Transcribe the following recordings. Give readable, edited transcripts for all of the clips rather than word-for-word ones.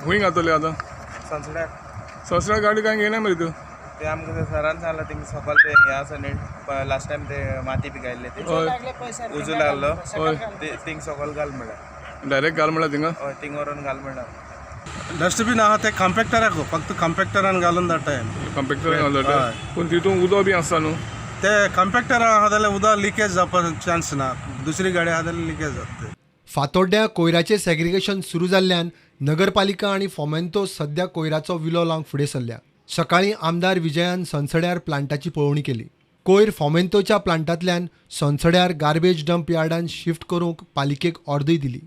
खूंय घातले आतां? सनसड्याक. ससऱ्या गाडी काय घेयना मरे तूं. ते आमकां ते सरान सांगला, थिंग सकयल ते हे आसा न्ही, लास्ट टायम ते माती बी घायल्ले ते उजो लागलो. ते थिंग सकयल घाल म्हणल्यार. डायरेक्ट घाल म्हणल्यार थिंगा? हय, थिंग व्हरोन घाल म्हणल्यार. डस्टबीन आहा ते कॉम्पॅक्टराक, फक्त कॉम्पॅक्टरान घालून धाडटाय. कॉम्पॅक्टर घालता, पूण तितून उदक बी आसता न्हू. ते कॉम्पॅक्टर आहा जाल्यार उदक लिकेज जावपाक चान्स ना. दुसरी गाडी आहा जाल्यार लिकेज जाता. फातोड्ड्यां कोयराचें सेग्रिगेशन सुरू जाल्ल्यान नगरपालिका आनी फोमेंतो सध्या कोयराचो विलो लावंक फुडें सरल्या. सकाळीं आमदार विजयान सनसड्यार प्लांटाची पळोवणी केली. कोयर फोमेंतोच्या प्लांटांतल्यान सनसड्यार गार्बेज डंप यार्डान शिफ्ट करूंक पालिकेक ऑर्दूय दिली.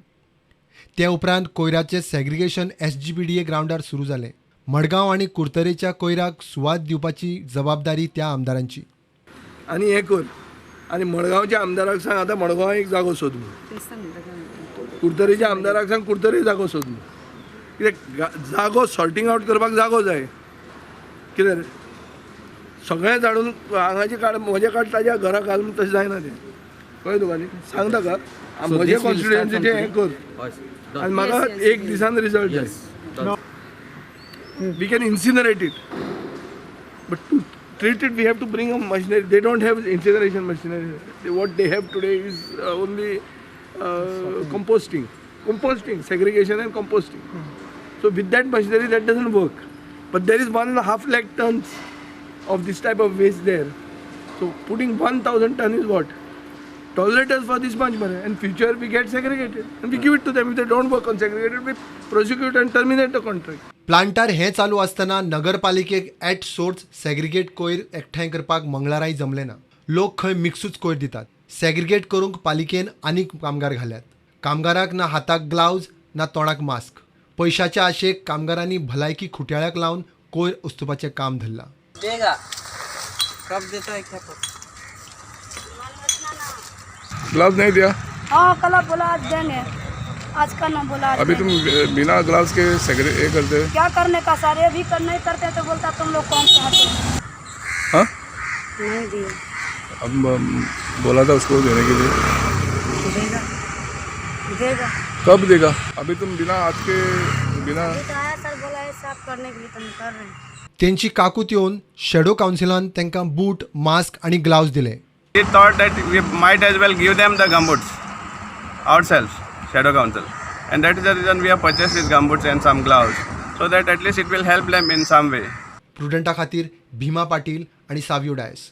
ते उपरांत कोयराचें सेग्रिगेशन एसजीपीडीए ग्रावंडार सुरू जालें. मडगांव आनी कुडतरेच्या कोयराक सुवात दिवपाची जबाबदारी त्या आमदारांची. आनी हें कर आनी मडगांवच्या आमदाराक सांग, आतां मडगांव एक जागो सोद म्हूण. कुडतरेच्या आमदाराक सांग, कुडतरे जागो सोद म्हूण. कित्याक जागो सॉर्टिंग आवट करपाक जागो जाय. कितें रे, सगळें धाडून हांगाचें काड, म्हजें काड, ताज्या घरा घाल म्हूण, तशें जायना तें. कळ्ळें तुका न्ही? सांग ताका, म्हजें कॉन्स्टिट्युएन्सीचें हें कर आनी म्हाका एक दिसान रिजल्ट जाय. We can incinerate it, but to treat it we have to bring a machinery. They don't have incineration machinery. What they have today is only composting, segregation and composting. So with that machinery, that doesn't work. But there is 1.5 lakh tons of this type of waste there. So putting 1000 ton is what? Tolerate us for this much money, and future we get segregated and we give it to them. If they don't work on segregated, we prosecute and terminate the contract. प्लांटार हें चालू आसतना नगरपालिकेक at source segregate कोयर एकठांय करपाक मंगळाराय जमलें ना. लोक खंय मिक्सूच कोयर दितात. सेग्रिगेट करूंक पालिकेन आनीक कामगार घाल्यात. कामगाराक ना हाताक ग्लावज ना तोंडाक मास्क. पयशाच्या आशेक कामगारांनी भलायकी खुटयाळ्याक लावन कोयर उस्तुपाचें काम धरलां. देगा, कब देता है क्या पता. ग्लव्स नहीं दिया? हाँ, कल बोला आज देंगे, आज का ना बोला आज अभी तुम देंगे। बिना ग्लव्स के सेग्रे ये करते हो? क्या करने का सर, ये भी कर नहीं करते तो बोलता तुम लोग कौन चाहते हो. हाँ. नहीं दिए. अब बोला था उसको देने के लिए. देगा, देगा. कब देगा? अभी तुम बिना हाथ के बिना अभी तो आया सर, बोला है साफ करने के लिए, तो हम कर रहे हैं. तेंची काकूत येवन शेडो कावन्सिलान तांकां बूट, मास्क आनी ग्लावज दिले. We thought that we might as well give them the gumboots ourselves, Shadow Council. And that is the reason we have purchased these gumboots and some gloves, so that at least it will help them in some way. प्रुडंटा खातीर भीमा पाटील आनी सावियो डायस.